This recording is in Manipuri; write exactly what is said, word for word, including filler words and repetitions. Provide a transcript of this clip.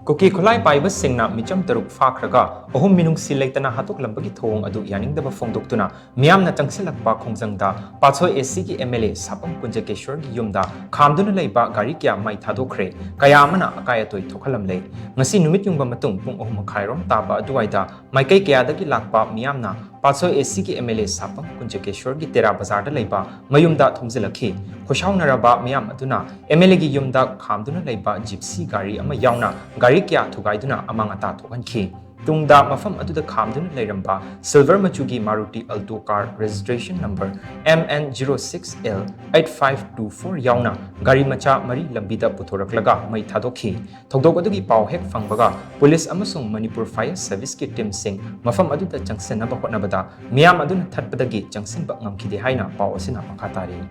ꯀꯨꯀꯤ ꯈꯨꯠꯂꯥꯏ ꯄꯥꯏꯕꯁꯤꯡꯅ ꯃꯤꯆꯝ ꯇꯔꯨꯛ ꯐꯥꯈ꯭ꯔꯒ ꯑꯍꯨꯝ ꯃꯤꯅꯨꯡꯁꯤ ꯂꯩꯇꯅ ꯍꯥꯠꯇꯣꯛꯂꯝꯕꯒꯤ ꯊꯧꯑꯣꯡ ꯑꯗꯨ ꯌꯥꯅꯤꯡꯗꯕ ꯐꯣꯡꯗꯣꯛꯇꯨꯅ ꯃꯤꯌꯥꯝꯅ ꯆꯪꯁꯤꯜꯂꯛꯄ ꯈꯣꯡꯖꯪꯗ ꯄꯥꯠꯁꯣꯏ ꯑꯦ ꯁꯤꯒꯤ ꯑꯦꯝ ꯑꯦꯜ ꯑꯦ ꯁꯥꯄꯝ ꯀꯨꯟꯖꯀꯦꯁ꯭ꯋꯔꯒꯤ ꯌꯨꯝꯗ ꯈꯥꯝꯗꯨꯅ ꯂꯩꯕ ꯒꯥꯔꯤ ꯀꯌꯥ ꯃꯩ ꯊꯥꯗꯣꯛꯈ꯭ꯔꯦ꯫ ꯀꯌꯥ ꯑꯃꯅ ꯑꯀꯥꯏ ꯑꯇꯣꯏ ꯊꯣꯛꯍꯜꯂꯝꯂꯦ꯫ ꯉꯁꯤ ꯅꯨꯃꯤꯠ ꯌꯨꯡꯕ ꯃꯇꯨꯡ ꯄꯨꯡ ꯑꯍꯨꯝ ꯃꯈꯥꯏꯔꯣꯝ ꯇꯥꯕ ꯑꯗꯨꯋꯥꯏꯗ ꯃꯥꯏꯀꯩ ꯀꯌꯥꯗꯒꯤ ꯂꯥꯛꯄ ꯃꯤꯌꯥꯝꯅ ꯄꯥꯠꯁꯣꯏ ꯑꯦ ꯁꯤꯒꯤ ꯑꯦꯝ ꯑꯦꯜ ꯑꯦ ꯁꯥꯄꯝ ꯀꯨꯟꯖꯀꯦꯁ꯭ꯋꯔꯒꯤ ꯇꯦꯔꯥ ꯕꯖꯥꯔꯗ ꯂꯩꯕ ꯃꯌꯨꯝꯗ ꯊꯣꯝꯖꯤꯜꯂꯛꯈꯤ꯫ ꯈꯣꯏꯁꯥꯎꯅꯔꯕ ꯃꯤꯌꯥꯝ ꯑꯗꯨꯅ ꯑꯦꯝ ꯑꯦꯜ ꯑꯦꯒꯤ ꯌꯨꯝꯗ ꯈꯥꯝꯗꯨꯅ ꯂꯩꯕ ꯖꯤꯞꯁꯤ ꯒꯥꯔꯤ ꯑꯃ ꯌꯥꯎꯅ ꯒꯥꯔꯤ ꯀꯌꯥ ꯊꯨꯒꯥꯏꯗꯨꯅ ꯑꯃꯥꯡ ꯑꯇꯥ ꯊꯣꯛꯍꯟꯈꯤ꯫ ꯇꯨꯡꯗ ꯃꯐꯝ ꯑꯗꯨꯗ ꯈꯥꯝꯗꯨꯅ ꯂꯩꯔꯝꯕ silver ꯃꯆꯨꯒꯤ Maruti Alto car registration number M N zero six L eight five two four ꯌꯥꯎꯅ ꯒꯥꯔꯤ ꯃꯆꯥ ꯃꯔꯤ ꯂꯝꯕꯤꯗ ꯄꯨꯊꯣꯔꯛꯂꯒ ꯃꯩ ꯊꯥꯗꯣꯛꯈꯤ꯫ ꯊꯧꯗꯣꯛ ꯑꯗꯨꯒꯤ ꯄꯥꯎ ꯍꯦꯛ ꯐꯪꯕꯒ ꯄꯨꯂꯤꯁ ꯑꯃꯁꯨꯡ ꯃꯅꯤꯄꯨꯔ Fire Serviceꯀꯤ teamꯁꯤꯡ ꯃꯐꯝ ꯑꯗꯨꯗ ꯆꯪꯁꯤꯟꯅꯕ ꯍꯣꯠꯅꯕꯗ ꯃꯤꯌꯥꯝ ꯑꯗꯨꯅ ꯊꯠꯄꯗꯒꯤ ꯆꯪꯁꯤꯟꯕ ꯉꯝꯈꯤꯗꯦ ꯍꯥꯏꯅ ꯄꯥꯎ ꯑꯁꯤꯅ ꯃꯈꯥ ꯇꯥꯔꯤ꯫